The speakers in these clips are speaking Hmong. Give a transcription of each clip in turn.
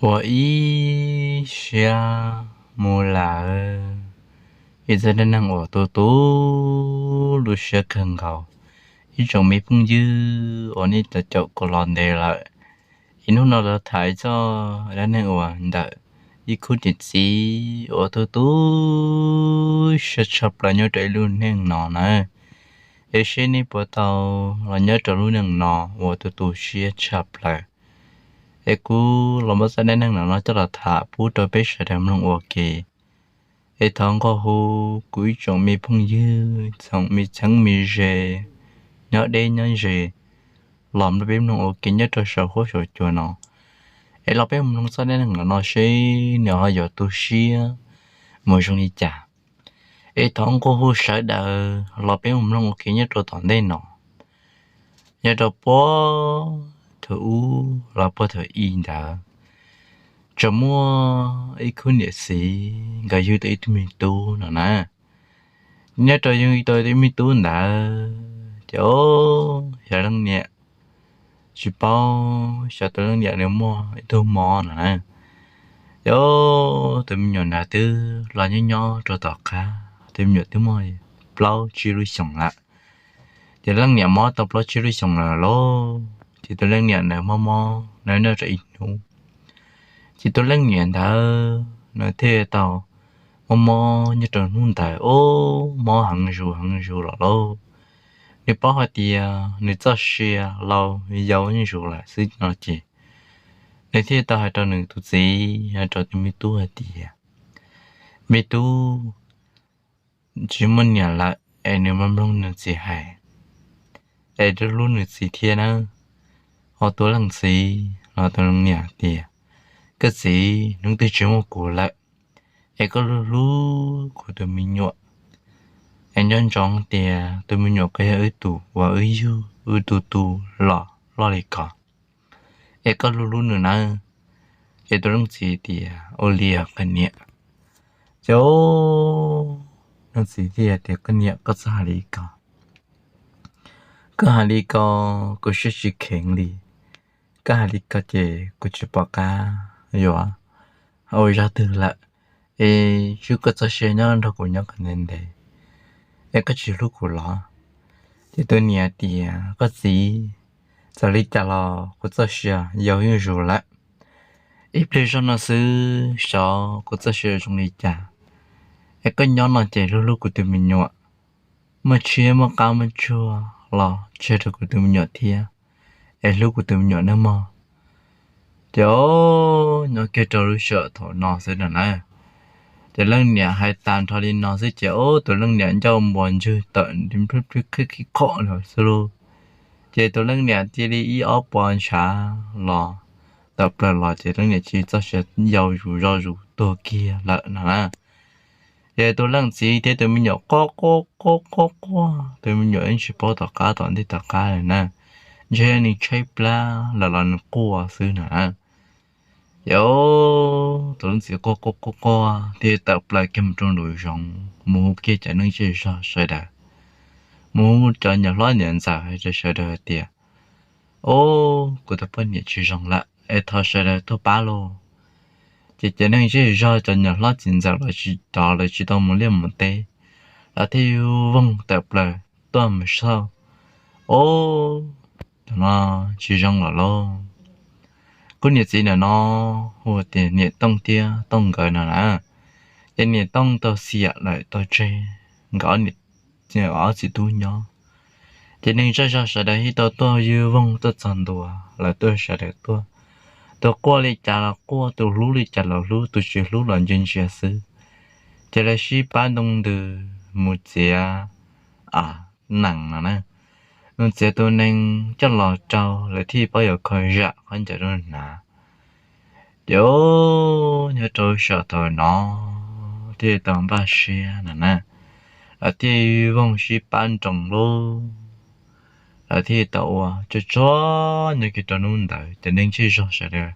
Ua ib siab mus lawm, ib txoj dab neeg uas tu tu lub siab kawg nkaus. Ib tsoom me phooj ywg uas nej tau caum kuv los ntev lawm, ib hnub no los tham ib txoj dab neeg uas ntawm ib khub niam txiv uas tu tu siab tshaj plaws nyob rau ib lub neej no na. Es seb nej puas tau los nyob rau lub neej no uas tu tu siab tshaj plaws. Es kuv los muab txoj dab neeg no coj los tham pub rau peb sawv daws mloog ua ke. Es thov nqua hu kuv ib tsoom me phooj ywg txheeb me ze, nyob deb nyob ze, los nrog peb mloog ua ke nyob rau saum huab saum cua no. Es los peb mloog txoj dab neeg no seb nws ho yuav tu siab mus zoo li cas. Es thov nqua hu sawv daws los peb mloog ua ke nyob rau tom ntej no. Nyob rau puag thaum ub los puag thaum i ntawd, tsuas muaj ib khub niam txiv nkawd yug tau ib tug me tub no na. Nyob rau yug tau ib tug me tub ntawd ces yog leej niam tsis paub xyov tus leej niam nws muaj ib tug mob no na. Ces tus me nyuam ntawd twb los nyob nyob rau tom qab, tus me nyuam twb muaj plaub tsib lub xyoos lawm. Ces leej niam mob tau plaub tsib lub xyoos lawm lauj, ces tus leej niam ntawd mob mob nyob rau ib hnub, ces tus leej niam ntawd nws thiaj tau mob mob nyob rau hnub ntawd, ub, mob heev zus heev zus los lauj. Nws paub hais tias nws txoj sia laus yau zuj zus lawm xwb no ces nws thiaj tau hais rau nws tus txiv, hais rau tus me tub hais tias, Me tub, tsis muaj niam lawm es nws mloog nws txiv hais, es hlub hlub nws txiv thiab nawb. Ho tus leej txiv los tus leej niam tias, Koj txiv, hnub twg tsis muaj kuv lawm, es koj hlub hlub kuv tus me nyuam, es nco ntsoov tias tus me nyuam koj yog wb tus uas wb yug wb tu tu los loj li ko, es koj hlub hlub nws nawb. Ces tus leej txiv tias, Ua li os koj niam. Ces leej txiv thiaj tias, Koj niam, koj txhob hais li ko. Koj hais li ko kuv siab tsis kheev li. Koj hais li ko ces kuv tsis pom qab yuav ua zaj twg lawm, es tsum koj txoj sia nyob nrog kuv nyob kom ntev ntev, es koj tsis hlub kuv los? Ces tus niam tias, Koj txiv, txawm li cas los kuv txoj sia yau zuj zus lawm. Ib pliag zog no xwb xyov kuv txoj sia zoo li cas, es koj nyob no ces hlub hlub kuv tus me nyuam, muaj tshiab muaj qab muaj tsuag los tseg rau kuv tus me nyuam thiab, es hlub kuv tus me nyuam nawb mog. Ces nyob kiag rau lub sij hawm thaum no xwb no na, ces leej niam hais tas nrho li no xwb ces ub, tus leej niam ncauj npuas ntswg tawm nti plhwb plhwb khib khib khob lawm xwb lauj. Ces tus leej niam cia li ib ob puas ntshav los tawm plaws los ces leej niam cia li txoj sia yau zus zog zus tuag kiag lawm no na. Ces tus leej txiv thiab tus me nyuam quaj quaj quaj quaj quaj, tus me nyuam yeej tsis paub tom qab tom ntej tom qab li na, ntshe nws tshaib plab lawm los nws quaj xwb no na. Ces tus leej txiv quaj quaj quaj quaj thiaj tawm plaws kiag mus rau nraum zoov mus hu kiag cov neeg zej zog sawv daws, mus hu cov niam hlob niam ntxawm hais rau sawv daws hais tias, Ub, kuv tus poj niam tsis zoo lawm es thov sawv daws tuaj pab lauj. Ces cov neeg zej zog cov niam hlob txiv ntxawm los tsis tau, lawv tsis tau mus liaj mus teb, lawv thiaj yug voog tawm plaws tuaj mus xauj, Ub, tus no tsis zoo lawm lauj. Kuv niam txiv ntawm no hu tias niam Tooj thiab Tooj nkawd no na, ces niam Tooj tau xiam lawm tau tseg nkawd ob txiv tub nyob. Ces neeg zej zog sawv daws thiaj tau tuaj yug voog tuaj txog ntua, lawv tuaj sawv daws tuaj, tus quaj li cas los quaj, tus hlub li cas los hlub, tus tsis hlub los ntsia ntsia xwb. Ces lawv sib pab ntoo ntws mus txiav nees no na, mus txiav tus nees coj los rau lawv thiaj paub yuav kho zam khaub ncaws rau hnav. Ces nyob rau sij hawm thaum no thiaj tau npaj siab no na, lawv thiaj voog sib pab nroos lub, lawv thiaj tau ua tsuag tsuag nyob kiag rau hnub ntawd ces neeg zej zog sawv daws,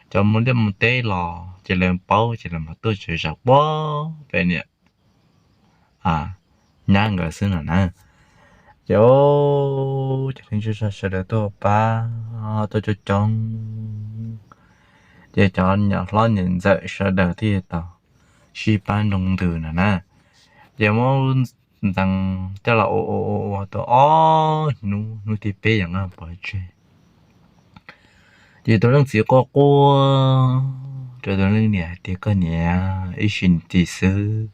cov mus liaj mus teb los ces lawv paub ces lawv mam tuaj tsaws zam puag pem niam nyab nkawd xwb no na. Ces cov neeg zej zog sawv daws tuaj pab tuaj coob coob, Ces cov niam hlob niam ntxawm sawv daws thiaj tau sib pab nroo ntws no na. Ces muab ntxees coj los ua ua ua ua tau ob hnub, hnub thib peb yog nqa pov tseg. Ces tus leej txiv quaj quaj rau tus leej niam hais tias, koj niam, ib sim ntsis xwb,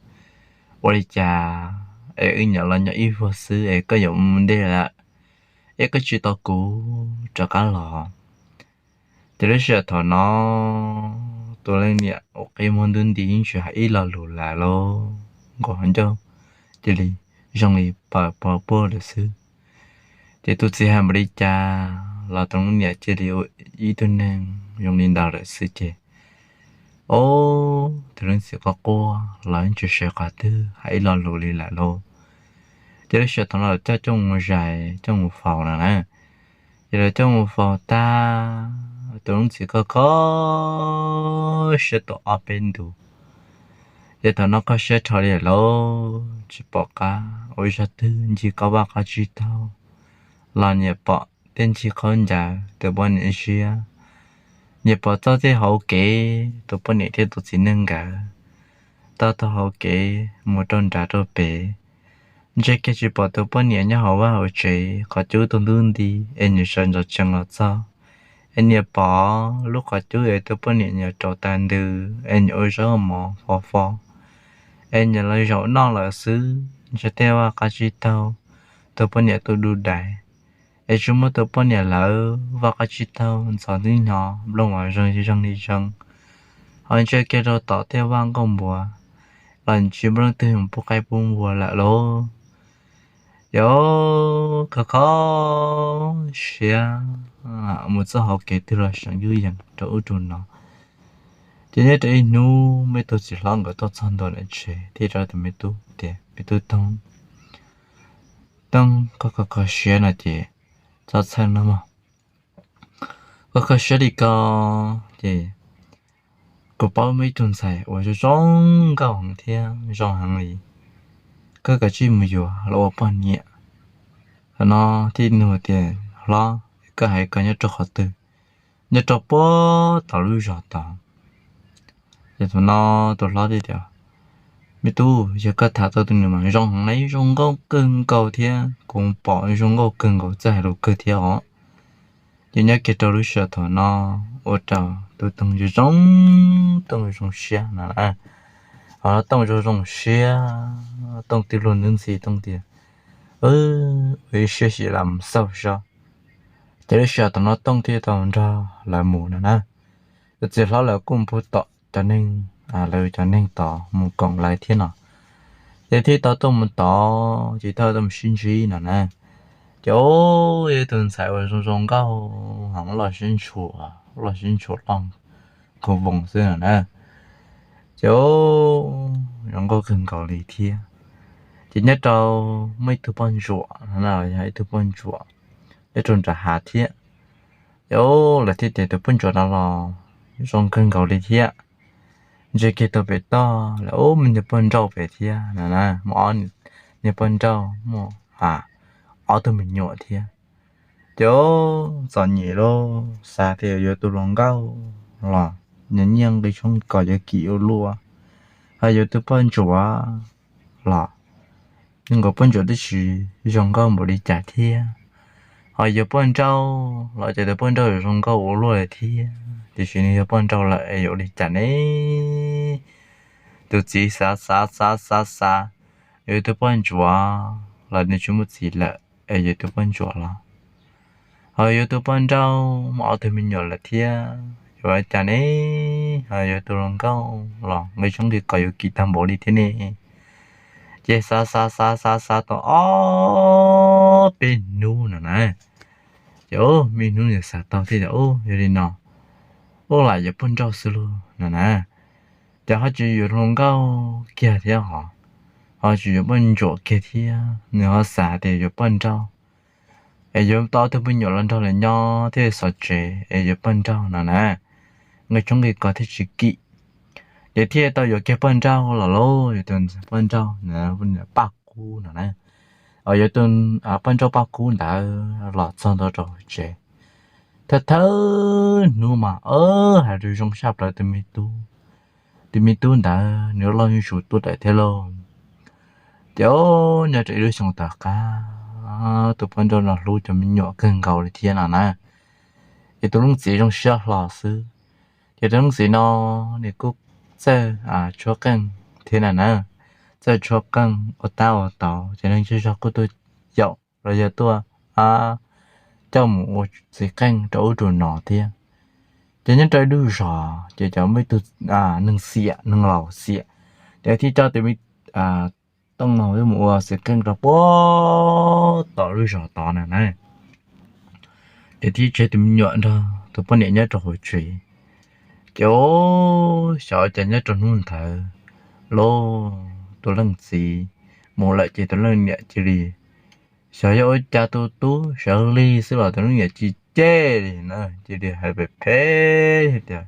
ua li cas es wb nyuam los nyob ib vuag xwb es koj yuav mus ntej lawm, es koj tsis tos kuv rov qab los? Ces lub sij hawm thaum no tus leej niam ua qe muag ntub nti yeej tsis hais ib lo lus lawm lauj, nkaus hauv ncauj cia li zoo li pawg pog puag lawm xwb. Ces tus txiv hais npaum li cas los tus leej niam cia li ua ib tug neeg zoo li ntawd lawm xwb ces, o, tus leej txiv quaj quaj los yeej tsis sawv qhov twg hais ib lo lus li lawm lauj. Ces lub sij hawm thaum no lawv coj coj mus zais coj mus faus no na. Ces lawv coj mus faus tag, tus leej txiv kho kho siab tau ob peb ntus. Ces thaum no kho siab dhau li lawm lauj, tsis pom qab ua zaj twg, ncig qab vaj qab tsev taug los nyiam pom tej ncig qhaub ncaws tus poj niam ziab, nyiam pom txoj tej hauv kev tus poj niam thiab tus txiv neej nkawd taug taug hauv kev mus rau nrad rau pem. Ntshe kiag tsis pom tus poj niam nyob hauv vaj hauv tsev, qhov cub tuaj ntub nti es nyiam sawv ntxov tsees los txog, es nyiam pom lub qhov cub es tus poj niam nyiam rau tag ntws es nyiam ua zaub mov fo fo, es nyiam los zaum noj lawm xwb. Ntshe tej vaj qab tsib taug tus poj niam tuaj dub dais, es tsis muaj tus poj niam lawm, vaj qab tsib taug ntxhov ntub hnyo, nplooj mas zoo zoo li zoo. Ho ntsia kiag rau tom tej vaj nkuaj npua los tsis muaj leej twg mus pub qaib pub npua lawm lauj. Ces kho kho siab mus txoj hauv kev twg los seem yuj yees rau ub rau no. Ces nyob rau ib hnub me tub txiv hlob nkawd tuaj txog ntua lawm tsev thiaj rau tus me tub tias, me tub Tooj, Tooj, koj kho kho siab no ces txhob txhawj no mog. Koj kho siab li ko ces kuv paub muaj ib tug ntxhais uas zoo zoo nkauj heev thiab zoo heev li, koj kav tsij mus yuav los ua poj niam. Thaum no thiaj nug tias, hlob, koj hais ko nyob rau qhov twg? Nyob rau puag tom lub zos tod. Ces thaum no tus hlob thiaj tias, me tub, yog koj tham tau tus nws mas zoo heev li, zoo nkauj kawg nkaus thiab, kuv pom zoo nkauj kawg nkaus, txawj hais lus kawg thiab os. Ces nyob kiag rau lub sij hawm thaum no ua rau tus Tooj zoo zoo, Tooj zoo siab no. Ho Tooj zoo zoo siab, Tooj twb luag ntub ntxhi, Tooj tias, ua ib siab sim los mus xauj sob. Ces lub sij hawm thaum no Tooj thiaj tau nrog lawv mus no na. Tus txiv hlob lawv kuj mus pug tom cov neeg, lawv cov neeg tod mus koom lawv thiab no. Ces thiaj tau tuaj mus tod ces thiaj tuaj mus sib ntsib no na. Ces o, yog tus ntxhais uas zoo zoo nkauj heev, loj siab ntshua, loj siab ntshua loj kawg nkaus xwb no na. Ces zoo nkauj kawg nkaus li thiab. Ces nyob rau muaj ib tug poj ntsuam no, yog ib tug poj ntsuam nyob rau nram hav thiab. Ces lawv thiaj tias tus poj ntsuam no los zoo kawg nkaus li thiab. Ntsia kiag tau pem toj lawm ub, muaj niag poj nrauj pem thiab no na, muaj ob niag poj nrauj, muaj ob tug me nyuam thiab. Ces txom nyem lauj, xav tias yuav tus hluas nkauj los nyias nyiaj nqi tshoob kos yuav kim ua luaj, ho yuav tus poj ntsuam los nkaus poj ntsuam twb tsis zoo nkauj npaum li cas thiab, ho yuav poj nrauj los ces tus poj nrauj yuav zoo nkauj ua luaj lawm thiab, tiam sis nws yog poj nrauj lawm es yuav ua li cas ne? Tus txiv xav xav xav xav xav, yuav tus poj ntsuam los nws tsis muaj txiv lawm es yuav tus poj ntsuam los, ho yuav tus poj nrauj muaj ob tug me nyuam lawm thiab, yuav ua cas ne? Ho yuav tus hluas nkauj los nqi tshoob nqi kos yuav kim tag npaum li thiab ne. Ces xav xav xav xav xav tau ob peb hnub no na, ces muaj ib hnub nws xav tau thiab tias, yog li no, ua lam yuav poj nrauj xwb lauj no na. Ces ho tsis yuav hluas nkauj kiag thiab hos, ho tsis yuav poj ntsuam kiag thiab, nws ho xav tias yuav poj nrauj, es yuav tau ob tug me nyuam los nrog lawv nyob thiaj xov tsev, es yuav poj nrauj no na, nqi tshoob nqi kos thiaj tsis kim. Ces thiaj tau yuav kiag poj nrauj los lauj, yuav tus poj nrauj na, Paj Kub no na. Yuav tus poj nrauj Paj Kub ntawd los txog ntua rau hauv tsev, Thawj thawj hnub mas hais rau zoo saj plaws tus me tub, tus me tub ntawd nws loj zuj zus tuaj lawm thiab lauj. Ces nyob rau ib lub xyoo tom qab, tus poj nrauj no hlub cov me nyuam kawg nkaus li thiab no na. Ces tus leej txiv zoo siab hlo xwb. Ces tus leej txiv no nws kuj txawj tshuab qeej thiab na na, txawj tshuab qeej ua tab ua tau, ces neeg zej zog kuj tuaj yaum los yog tuaj coj mus ua txiv qeej rau ub rau no thiab. Ces nyob rau ib lub zos ces cov muaj ib tug neeg xiam, neeg laus xiam, ces thiaj coj tus me tooj no mus ua txiv qeej rau puag tom lub zos tod na na. Ces thiaj tseg tus me nyuam nrog tus poj niam nyob rau hauv tsev. Ces xyov cas nyob rau hnub ntawd, lub tus leej txiv mus lawm ces tus leej niam cia li, xyov yog ua cas tus tub sawv lig xwb los tus leej niam tsis cem li na, cia li hais phem phem tias,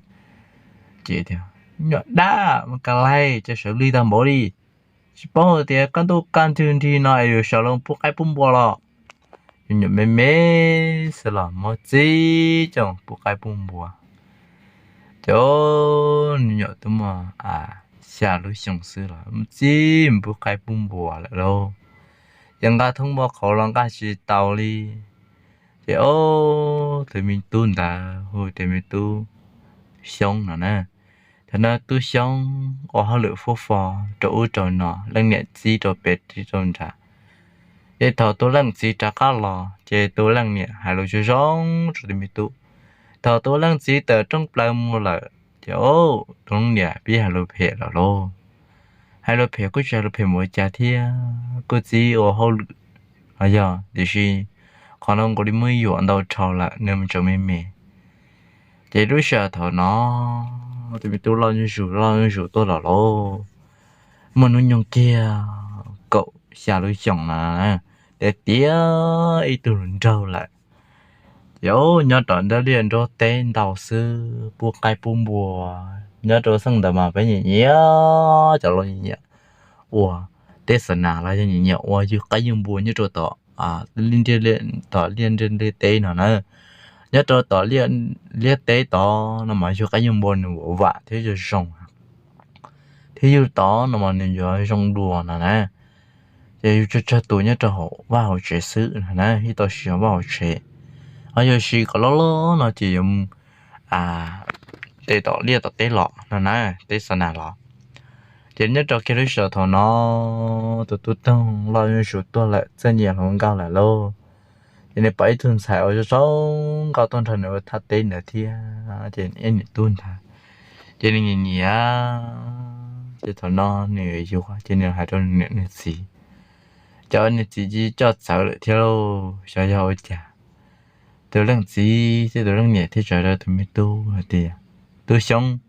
ces tias, nyuam dab mas ka laig cas sawv lig tag npaum li, tsis paub hais tias kaj ntug kaj ntug nrig no es yuav sawv los pub qaib pub npua los. Tus nyuam me me xwb los muab txib coj pub qaib pub npua. Ces nws nyuam twb muaj xya lub xyoo xwb los muab txib pub qaib pub npua lawm lauj. Ces nqa thoob npua qhauv los nqa tsis tau li. Ces ob tug me tub ntawd hu tias me tub Xyoob no na. Thaum no tub Xyoob ua hauj lwm fub fo rau ub rau no, leej niam txib rau pem txib rau nrad. Ces thaum tus leej txiv rov qab los ces tus leej niam hais lus zoo zoo rau tus me tub. Thaum tus leej txiv tawm rooj plaws mus lawm ces tus leej niam pib hais lus phem lawm lauj. Hais lus phem kuj tsis hais lus phem mus ua cas thiab, kuj txib ua hauj lwm los yog, tiam sis qhov no nkaus li muab yuam ntau dhau lawm nws tseem me me. Ces lub sij hawm thaum no tus me tub loj zuj zus loj zuj zus tuaj los lauj, muaj hnub nyoog kiag kaum xya lub xyoos no, tiav tiav ib tug hluas nraug lawm. Ces nyob rau nruab liaj nruab teb ntau xwb, pub qaib pub npua. Nyob rau xeej ntawd mas peb nyiam nyiam, cov laus nyiam nyiam ua teb xa nas los yog nyiam nyiam ua ywg qaib ywg npua nyob rau tom, tom liaj nruab liaj teb no na. Nyob rau tom liaj teb tod no mas ywg qaib ywg npua nws vam vam thiab zoo zoo, thiab ywg tod no mas nws yuav zoo dua no na. Ces yus tsawg tsawg tus nyob rau hauv vaj hauv tsev xwb no na, ib tau siv hauv vaj hauv tsev. Ho yog siv kom loj loj no ces yuav mus teb tom liaj tom teb los no na, teb xa nas los. Ces nyob rau kiag lub sij hawm thaum no, tus tub toog loj zuj zus tuaj lawm, txawj nyiam hluas nkauj lawm lauj. Ces nws pom ib tug ntxhais uas zoo zoo nkauj tuaj nrog nws ua thaj teb ntawd thiab, ces ib niam tub ntag. Ces nws nyiam nyiam, ces thaum no nws yuav, ces nws hais rau nws niam nws txiv. Ces nws txiv coj txawv lawm thiab lauj, xyov yog ua cas. Tus leej txiv thiab tus leej niam thiaj tsa rau tus me tub hais tias, Tub Xyoob,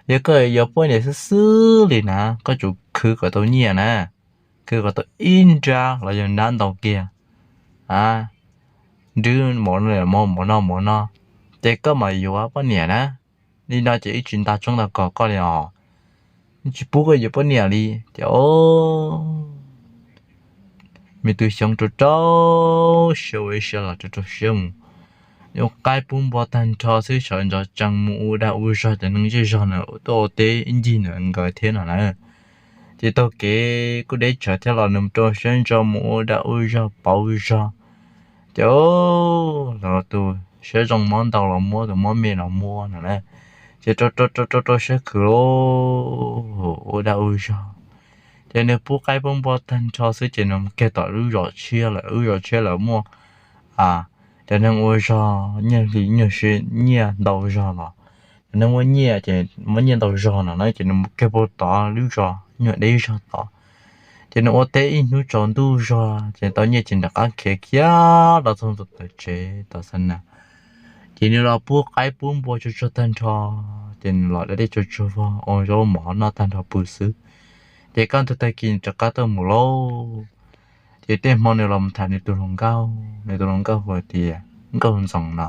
yog koj yuav poj niam xwb xwb li na, koj tsum khwv kom tau nyiaj na, khwv kom tau ib nrab los yog nrab ntau kiag, nrab mov no mov no, ces koj mam yuav poj niam na. Li no ces wb tsis nta tshoob nta kos koj li os, wb tsis pub koj yuav poj niam li. Ces me tub Xyoob rau rau siab ua ib siab los rau rau siab mus, yuav qaib pub npua tag nrho xwb sawv ntxov tsees mus ua dag ua zog, cov neeg zej zog na tuaj ua teb ncig ntawm nkawd thiab no na. Ces taug kev kuj deb tsawv thiab los nws rau siab ntso mus ua dag ua zog pauv zog. Ces los tus siab zoo mob ntau los muab, tus mob me los muab no na. Ces rau rau rau rau siab khwv ua dag ua zog. Ces nws pub qaib pub npua tag nrho xwb ces nws mus kiag tom lub zos tshiab lawm, lub zos tshiab lawm muaj cov neeg ua zog nyiaj hli nyiaj siab nyiaj ntau zog los, cov neeg muaj nyiaj ces muaj nyiaj ntau zog no na, ces nws mus kiag puag tod lub zos nyuag deb zog tod. Ces nws ua teb ib hnub tsaus ntuj zog ces tau nyiaj ces rov qab khiav kiag los txog tom tsev tom xa nas. Ces nws los pub qaib pub npua tsuag tsuag tag nrho, ces nws los da dej tsuag tsuag vog ua zaub mov noj tag nrho pw xwb. Ces kaj ntug tag kis rov qab tuaj mus lauj. Ces tej hmo nws los mus tham nws tus hluas nkauj, nws tus hluas nkauj hu tias Nkauj Ntxoo no.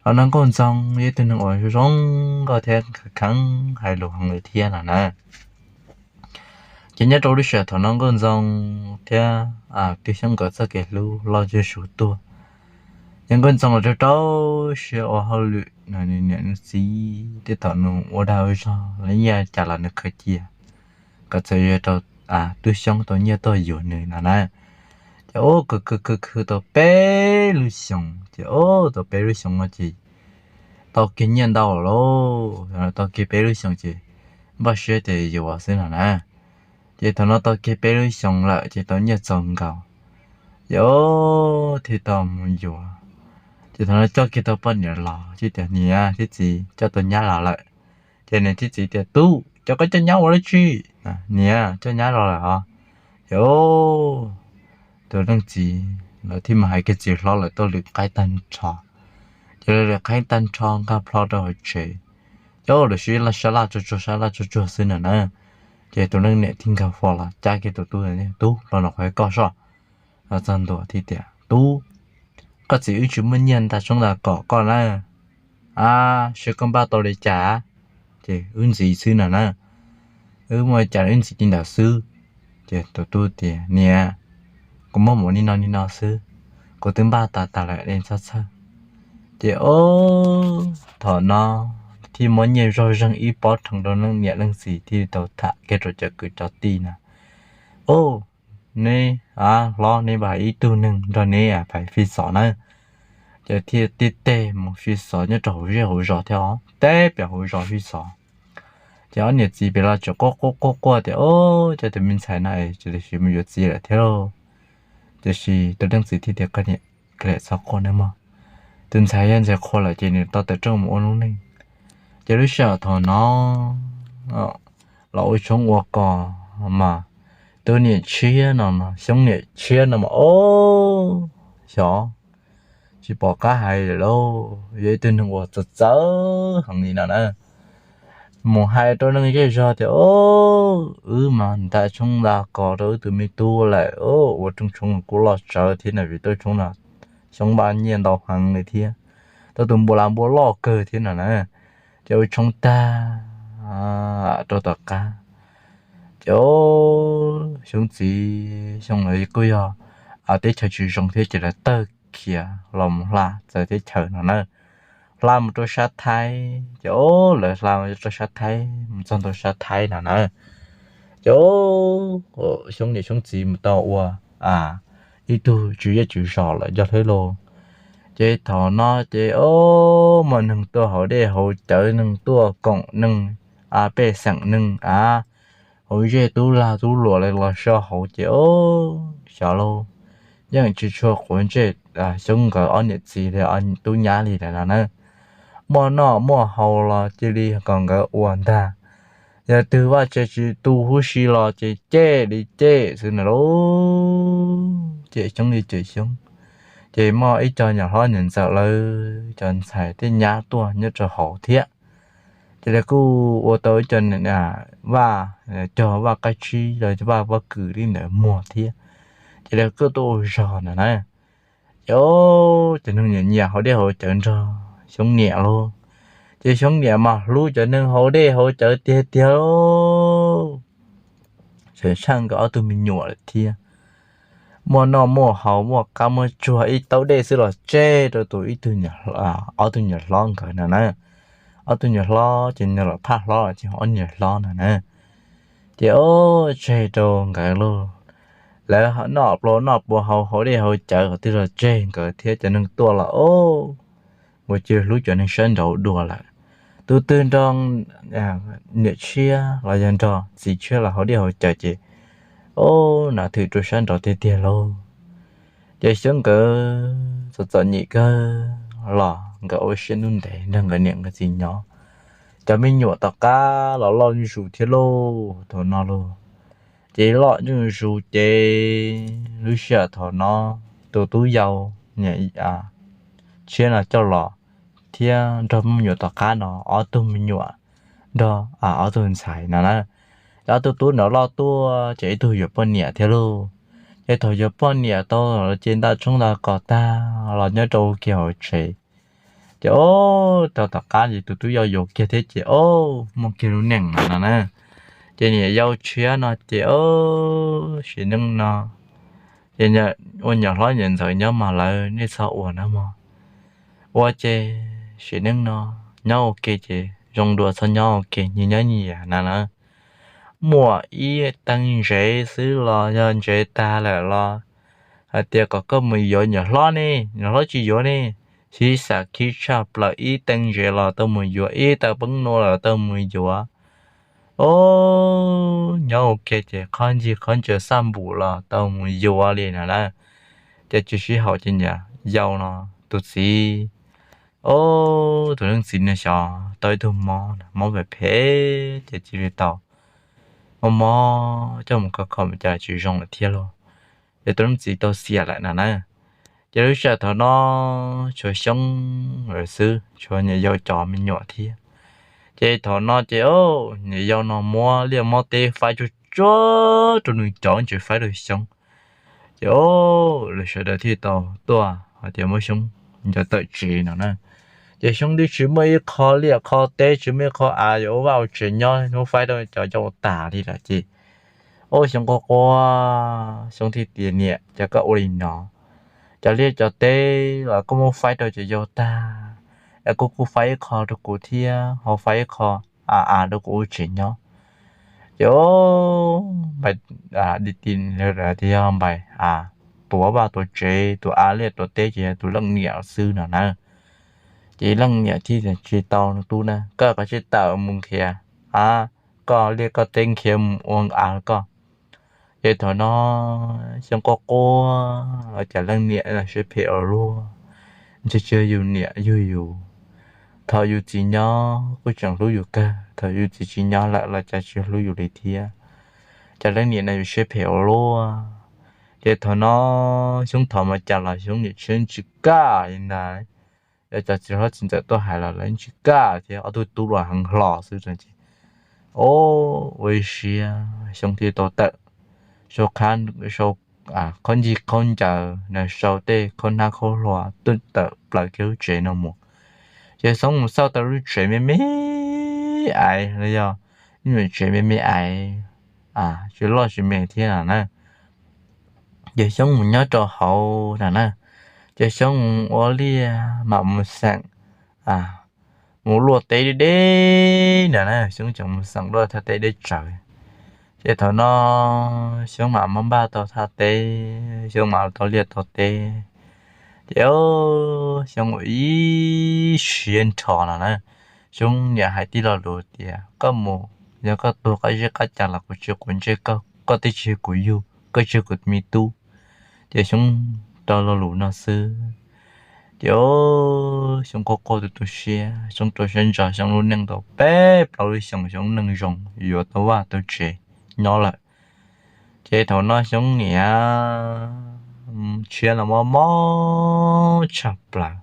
Los no Nkauj Ntxoo yog ib tug neeg uas zoo nkauj thiab kheev hais lus heev li thiab no na. Ces nyob rau lub sij hawm thaum no Nkauj Ntxoo thiab Tub Xyoob nkawd txoj kev hlub loj zuj zus tuaj. Ces nkauj ntxoog los rau rau siab ua hauj lwm no, nws niam nws txiv tej thaum nws ua dag ua zog los nyiaj cas los nws khaws cia kom txawm yog rau tub xyoob tau nyiaj tuaj yuav nws no na. Ces ua khwv khwv khwv khwv tau peb lub xyoos, ces ua tau peb lub xyoos no ces tau kiag nyiaj ntau lawm lauj. Tau kiag peb lub xyoos ces npaj siab tias yuav xwb no na. Ces thaum no tau kiag peb lub xyoos lawm ces tau nyiaj txaus nkaus, ces thiaj tau mus yuav. Ces thaum no coj kiag tau poj niam los ces tias, niam thiab txiv, coj tau nyab los lawm. Ces niam thiab txiv tias, tub, coj koj coj nyab ua dab tsi? Niam, coj nyab los lawm os. Ces tus leej txiv lawv thiaj mus hais kiag txiv hlob lawv tuaj lwm qaib tag nrho. Ces lawv lwm qaib tag nrho nkag plho rau hauv tsev, ces lawv sib sab laj tsuag tsuag sab laj tsuag tsuag xwb no na. Ces tus leej niam thiaj nkag plho los cab kiag tus tub, tub, los no qhov koj soj. Los txog ntua thiaj tias, tub, koj txiv wb tsis muaj nyiaj nta tshoob nta kos koj na, a, seb koj npaj tau li cas, ces wb ntxiv xwb no na. Wb muaj li cas wb ntxiv li ntawd xwb. Ces tus tub tias, niam, kuv muaj mus li no li no xwb, kuv twb npaj tas tas lawm, nej txhob txhawj. Ces o, thaum no thiaj muab nyiaj zog zeeg ib pob rhees rau leej niam leej txiv thiaj tau tham kiag rau cov kwv cov tij na. O, neb hlob neb npaj ib tug neeg nrog neb pais fij xov na. Ces thiaj tib teg mus fij xov nyob rau hauv zej hauv zos thiab os, teb pem hauv zos fij xov. Ces ob niam txiv pem los tseem quaj quaj quaj quaj tias, o, cov tus me ntxhais no es tiam sis mus yuav txiv lawm thiab lauj. Tiam sis tus leej txiv thiaj tias, koj niam, koj niam txhob quaj nawb mog, tus ntxhais yog ntxhais qhua lawm ces nws tau tawm rooj mus ua lub neej. Ces lub sij hawm thaum no los ua tshoob ua kos mas tus niam tshiab no, Xyoob niam tshiab no mas o, xyov, tsis pom qab hais lawm lauj, yog ib tug neeg uas txawv txawv heev li no na. Mus hais rau neeg zej zog tias, o, wb mas nta tshoob nta kos rau wb tus me tub lawm, ua rooj tshoob kuj loj tsawv thiab no, vim tau tshoob no Xyoob npaj nyiaj ntau heev li thiab, tau tus npua las npua loj kawg thiab no na. Ces ua tshoob tag rau tom qab, ces Xyoob txiv Xyoob lawv kuj yog teb chaws tsis zoo thiab ces lawv tawg khiav los mus hla txawv teb chaws no na. Hla mus rau sab Thaib, ces o, lawv hla mus rau sab Thaib, mus txog rau sab Thaib no na. Ces Xyoob niam Xyoob txiv mus tau ua ib tug tswv zej tswv zos lawm cov hlwb lauj. Ces thaum no ces o, muaj neeg tuaj hauv dej hauv cawv, neeg tuaj koom, neeg pej xeem, neeg a, hauv zej tub lag tub luam los so hauv ces o, xyov lauj, yeej tsis tshua quav ntsej Xyoob nkawd ob niam txiv li tub nyab li lawm no na. Muaj noj muaj haus los cia li kom nkawd ua ntag. Yog twg vaj tse tsis tu huv si los ces cem li cem xwb na lauj. Cem Xyoob li cem Xyoob. Ces muaj ib co nyuam hlob nyuam ntxawm lawv cov ntxhais thiab nyab tuaj nyob rau hauv thiab. Ces lawv kuj ua tau ib co vaj, cog vaj qab tsib los vaj pob kws li ntawd muag thiab. Ces lawv kuj tuaj ua zog ntawd na. Ces o, cov neeg nyiam nyiam hauv dej hauv cawv nrog Xyoob niam lauj. Ces Xyoob niam mas hlub cov neeg hauv dej hauv cawv tiag tiag lauj. Tseem tsheej nkawd ob tug me nyuam lawm thiab. Muaj noj muaj haus muaj qab muaj tsuag ib taub dej xwb los tseg rau tus ib tug, ob tug nyuam hlob nkawd no na. Ob tug nyuam hlob ces nws los phaj hlob los ces ob nyuam hlob no na. Ces o, tseg rau nkawd lauj. Lawv noj plau noj pua hauv hauv dej hauv cawv qhov twg los tseg nkawd thiab, cov neeg tuaj los o, ua cia hlub cov neeg sab nraud dua lawm. Tus twg nrog niam tshiab los yog nrog txiv tshiab los hauv dej hauv cawv ces o, nav thwm rau sab nraud tiag tiag lauj. Ces Xyoob nkawd txom txom nyem kawg los nkawd ua siab ntuj ntev nrog nkawd niam nkawd txiv nyob. Cov me nyuam tom qab los loj zuj zus thiab lauj thaum no lauj. Ces loj zuj zus ces lub sij hawm thaum no tus tub yau niam tshiab no coj los thiab nrog me nyuam tom qab no ob tug me nyuam nrog ob tug ntxhais no na. Ces ob tug tub no loj tuaj ces ib tug yuav poj niam thiab lauj. Ces thaum yuav poj niam tau ces nta tshoob nta kos tag los nyob rau kiag hauv tsev. Ces o, tau tom qab ces tus tub yau yuav kiag thiab ces o, muaj kiag lub neej no na. Ces niam yau tshiab no ces o, sim neej no ces ua nyuam hlob nyuam ntxawm nyob mas lawv nej txhob ua na mog. Ua ces sim neej no nyob ua ke ces zoo dua txhob nyob ua ke, nyias nyob nyias na na. Muaj ib teev ntsev xwb los yog ntsev tag lawm los hais tias kom koj mus yuav nyuam hlob ne, nyuam hlob tsis yuav ne, sib xav khib tshaj plaws, ib teev ntsev los tau mus yuav, ib tawm peeb nua los tau mus yuav. Os, nyob ua ke ces qhov ncig qhov ncaws xaj npum los tau mus yuav li na na. Ces tsis sib haum ces niam yau no tus txiv, os, tus leej txiv no xyov tau ib tug mob, mob phem phem ces cia li tau mob mob coj mus kho kho mas cas tsis zoo lawm thiab lauj. Ces tus leej txiv tau xiam lawm na na. Ces lub sij hawm thaum no tshuav Xyoob lawm xwb, tshuav niam yau cov me nyuam thiab. Ces thaum no ces niam yau no muab liaj muab teb faib tsuag tsuag rau nws cov, tsis faib rau Xyoob. Ces lawv sawv daws thiaj tau tuaj hais tias muab Xyoob ncaws tawm tsev no na. Ces Xyoob twb tsis muaj ib qho liaj qho teb, tsis muaj ib qho av yuav ua vaj ua tsev nyob, muab faib rau cov yau tas li lawm ces, os, Xyoob quaj quaj, Xyoob thiaj tias, Niam, cas koj ua li no? Cov liaj cov teb los koj muab faib rau cov yau tag, es koj kuj faib ib qho rau kuv thiab, ho faib ib qho av av rau kuv ua tsev nyob. Ces npais, ti ti, yog npais tuav vaj tuav tsev, tuav av liaj tuav teb ces yog tus leej niam xwb no na. Ces leej niam thiaj tsis tau no tub na, koj kav tsij tawm mus nrhiav av, koj liaj koj teb nrhiav mus ua av koj. Ces thaum no Xyoob quaj quaj los cas leej niam los siab phem ua luaj, ntshe tsis yog yus niam yug yus. Thaum yus txiv nyob kuj tseem hlub yus kawg, thaum yus txiv tsis nyob lawm los cas tsis hlub yus li thiab. Cas leej niam no yus siab phem ua luaj. Ces thaum no Xyoob thov mas cas los Xyoob niam tsis kam li ntag. Yog cov txiv hlob txiv ntxawm tuaj hais los lawv tsis kam thiab, ob tug tub los heev hlo xwb ces, os, ua ib siab Xyoob thiaj tau tawm sau qhab, sau qhaub ncig qhaub ncaws na, sau tej khaub hnab khaub hlua tuaj tawm plaws kiag lub tsev no mus. Ces Xyoob mus xauj tau lub tsev me me aiv los yog ib nyuam tsev me me aiv, tsis loj tsis me thiab na. Ces Xyoob mus nyob rau hauv na na, ces Xyoob mus ua liaj mam mus xeem, mus luaj teb deb deb na na, Xyoob tseem mus xeem luaj thaj teb deb tsawv. Ces thaum no Xyoob mam muab npaj tau thaj teb, Xyoob mam tau liaj tau teb. Ces Xyoob ua ib siab nrho no na, Xyoob niam hais tib lo lus tias, Koj mus, yog koj tuag qab zeb qab ca los kuv tsis quav ntsej koj, koj twb tsis yog kuv yug, koj tsis yog kuv me tub. Ces Xyoob rau lo lus no xwb. Ces Xyoob quaj quaj tu tu siab, Xyoob rau siab ntso, Xyoob lub neej tau peb plaub lub xyoos Xyoob neej zoo yuav tau vaj tau tsev nyob lawm. Ces thaum no Xyoob niam tshiab los mob mob tshaj plaws.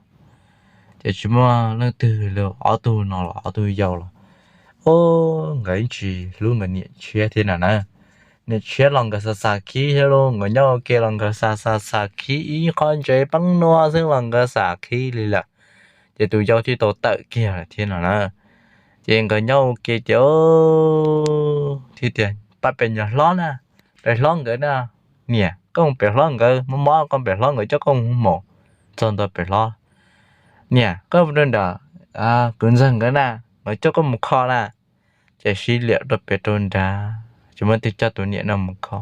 Ces tsis muaj leej twg li, ob tug no los ob tug yau los, nkawd tsis hlub nkawd niam tshiab thiab na na. Niam tshiab los nkawd xav xav khib thiab lauj, nkawd nyob ua ke los nkawd xav xav xav khib, ib qho ntsev peeb nua xwb los nkawd xav khib li lawm. Ces tus yau thiaj tau tawm kiag lawm thiab no na. Ces nkawd nyob ua ke ces thiaj tias, Pab pem nyuam hlob na, pem hlob nkawd na, niam, koj mus pem hlob nkawd, mob mob koj pem hlob nkawd coj koj mus mus txog ntua pem hlob. Niam, koj mus rau nram kwv ntxawg nkawd na, nkawd coj koj mus kho na. Ces sib liam rau pem rau nrad, tsis muaj leej twg coj tus niam no mus kho.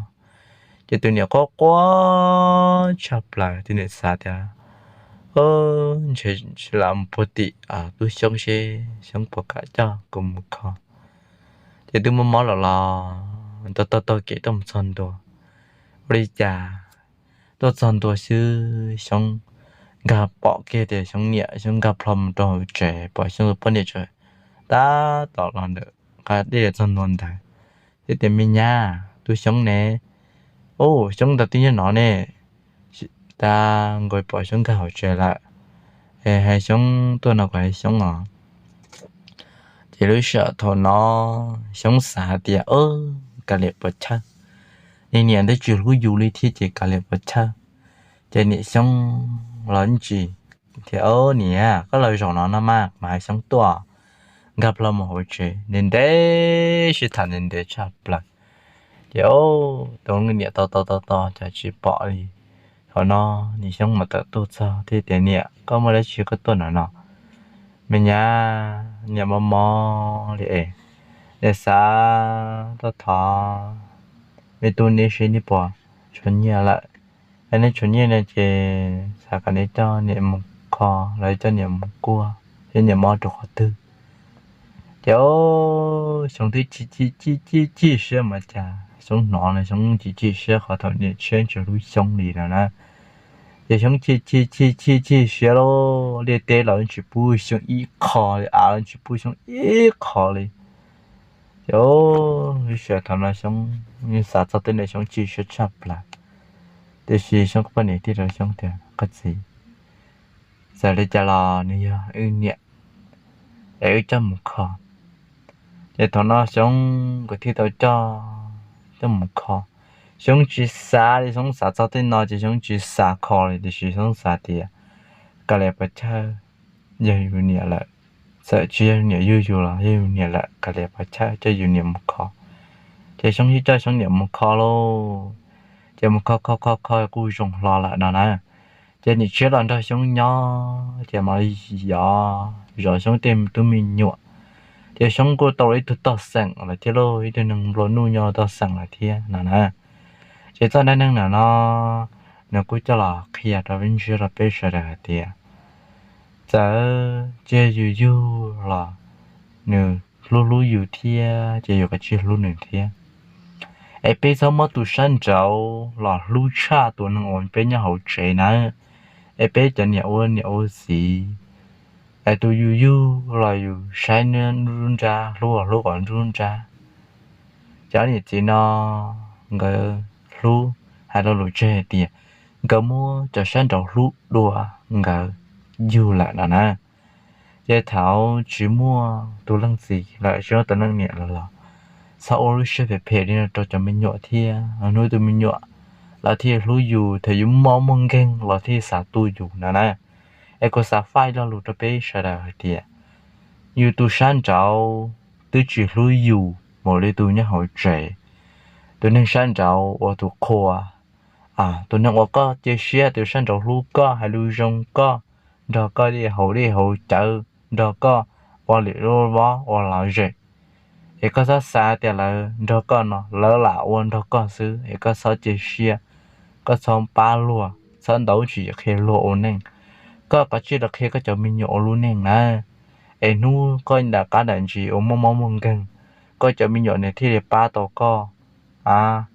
Ces tus niam quaj quaj tshaj plaws, tus niam xav tias, Ntshe lam mus puag tim tub Xyoob seb Xyoob puas kam coj kuv mus kho. Ces twb mob mob los los tau taug kev tuaj mus txog ntua, ua li cas tuaj txog ntua xwb Xyoob nkag pom kiag tias Xyoob niam, Xyoob nkag plho mus rau hauv tsev pom Xyoob tus poj niam tseem tab tom los ntawm qab dej txog ntua ntawd. Thiaj tias, Me nyab, tus Xyoob ne? Ub, Xyoob ntawd twb nyob no ne. Tab nkaus pom Xyoob nkag hauv tsev lawm, es hais Xyoob tuaj no kuv hais Xyoob os. Ces lub sij hawm thaum no Xyoob xav hais tias, Kav liam puas chawj, niam twb tsis hlub yus li thiab ces kav liam puas chawj. Ces niam Xyoob los tsis thiab, Niam, koj los zaum no no mas, mas hais Xyoob tuaj. Nkag plho mus hauv tsev ntev ntev sib tham ntev ntev tshaj plaws. Ces tus niam tos tos tos tos cas tsis pom li. Thaum no niam Xyoob mas tawm tuaj txog thiaj tias, Niam, koj muaj dab tsi koj tuaj no no? Me nyuam, niam mob mob li es niam xav tuaj thov me tub neb seb neb puas tshuav nyiaj lawm. Yog neb tshuav nyiaj no ces xav kom neb coj niam mus kho los coj niam mus kuaj thiab niam mob rau qhov twg. Ces Xyoob twb chim chim chim chim siab mas cas Xyoob hnov no Xyoob chim chim siab qhov thaum niam tshiab tsis hlub Xyoob li no na. Ces Xyoob chim chim chim chim chim siab lawm, liaj teb los tsis pub Xyoob ib qho li, av los tsis pub Xyoob ib qho li. Ces lub sij hawm thaum no Xyoob xav txog tej no Xyoob chim siab tshaj plaws. Tiam sis Xyoob poj niam thiaj rau Xyoob tias, Koj txiv, txawm li cas los nws yog wb niam es wb coj mus kho. Ces thaum no Xyoob nkawd thiaj tau coj coj mus kho. Xyoob tsis xav li, Xyoob xav txog tej no ces Xyoob tsis xav kho li, tiam sis Xyoob xav tias, Kav liam pov chawj, yog yus niam lawm, txawm tsis yog yus niam yug yus los yog yus niam lawm, kav liam pov chawj coj yus niam mus kho. Ces Xyoob thiaj coj Xyoob niam mus kho lauj. Ces mus kho kho kho kho kuj zoo hlo lawm no na. Ces niam tshiab los nrog Xyoob nyob ces mam li zov Xyoob tej tub me nyuam. Ces Xyoob kuj tau ib tug toj xeem lawm thiab lauj, ib tug neeg nplua nuj nyob toj xeem lawm thiab no na. Ces txoj dab neeg no no nws kuj coj los qhia rau peb ntsia rau peb sawv daws hais tias, txawm tsis yog yus yug los nws hlub hlub yus thiab ces yus kav tsij hlub nws thiab. Es peb txhob muab tus sab nraud los hlub tshaj tus neeg uas peb nyob hauv tsev nawb. Es peb cov niam ua niam ua txiv, es tus yus yug los yus saib nruab nrab, hlub los hlub kom nruab nrab. Cov niam txiv no nkawd hlub, hais rau lus tseg hais tias nkawd muab cov sab nraud hlub dua nkawd yug lawm no na. Ces thaum tsis muaj tus leej txiv lawm, tsis muaj tus leej niam lawm los txhob ua lub siab phem phem li no rau cov me nyuam thiab. Hnub tus me nyuam lawv thiaj hlub yus, thaum yus mob muaj nkeeg los thiaj xav tu yus no na. Es kuv xav faib lo lus rau peb sawv daws hais tias, yus tus sab nraud twb tsis hlub yus npaum li tus nyob hauv tsev. Tus neeg sab nraud ua tus qhua, tus neeg uas koj cia siab, tus sab nraud hlub koj, hais lus zoo koj, nrog koj li hauv li hauv cawv, nrog koj ua lwm lub vob ua lom zem. Es koj txhob xav tias lawv nrog koj no lawv lam ua nrog koj xwb, es koj txhob cia siab, koj txhob pab luag, txhob ntaus tsis qhia luag ua neej. Koj kav tsij los qhia koj cov me nyuam ua lub neej nawb. Es hnub koj nram qab nram ntsis uas muaj mob muaj nkeeg, koj cov me nyuam nws thiaj li pab tau koj, a,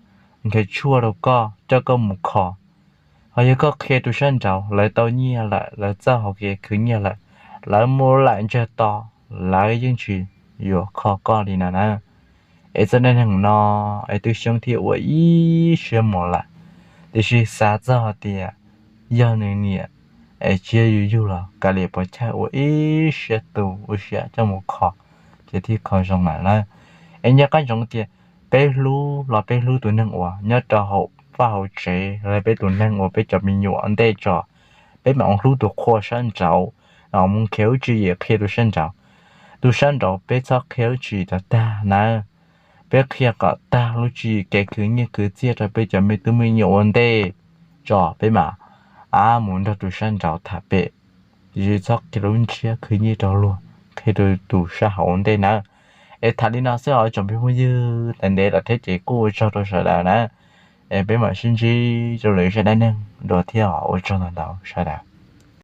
nrhiav tshuaj rau koj, coj koj mus kho. Ho yog koj qhia tus sab nraud, lawv tau nyiaj lawm, lawv txawj hauv kev khwv nyiaj lawm, lawv mus lam ntsag to, lawv yeej tsis yuav kho koj li no na. Es txoj dab neeg no es Tub Xyoob thiaj ua ib siab mus lawm. Tiam sis xav txog hais tias yog nws niam es tsis yog yus yug los kav liam pov chawj ua ib siab tu ua siab coj mus kho, ces thiaj kho zoo lawm lauj. Es nco qab ntsoov tias peb hlub los peb hlub tus neeg uas nyob rau hauv vaj hauv tsev, los peb tus neeg uas peb cov me nyuam ua ntej tso, peb mam mus hlub tus qhua sab nraud, mus qhia lub tswv yim qhia tus sab nraud. Tus sab nraud peb txhob qhia lub tswv yim tag tag nawb. Peb qhia kom tag lub tswv yim kev khwv nyiaj khwv txiaj rau peb cov me tub me nyuam ua ntej tso, peb mam, a, mus nrog tus sab nraud tham pem. Tiam sis txhob qhia lub ntsiab khwv nyiaj rau luag, qhia rau tus sab hauv ua ntej nawb. Es tham li no xwb os tsoom phooj ywg, tas ntev lawm thiab ces kuj ua tsaug rau sawv daws na. Es peb mam sib ntsib rau lwm zaj dab neeg dua thiab os, ua tsaug ntau ntau sawv daws.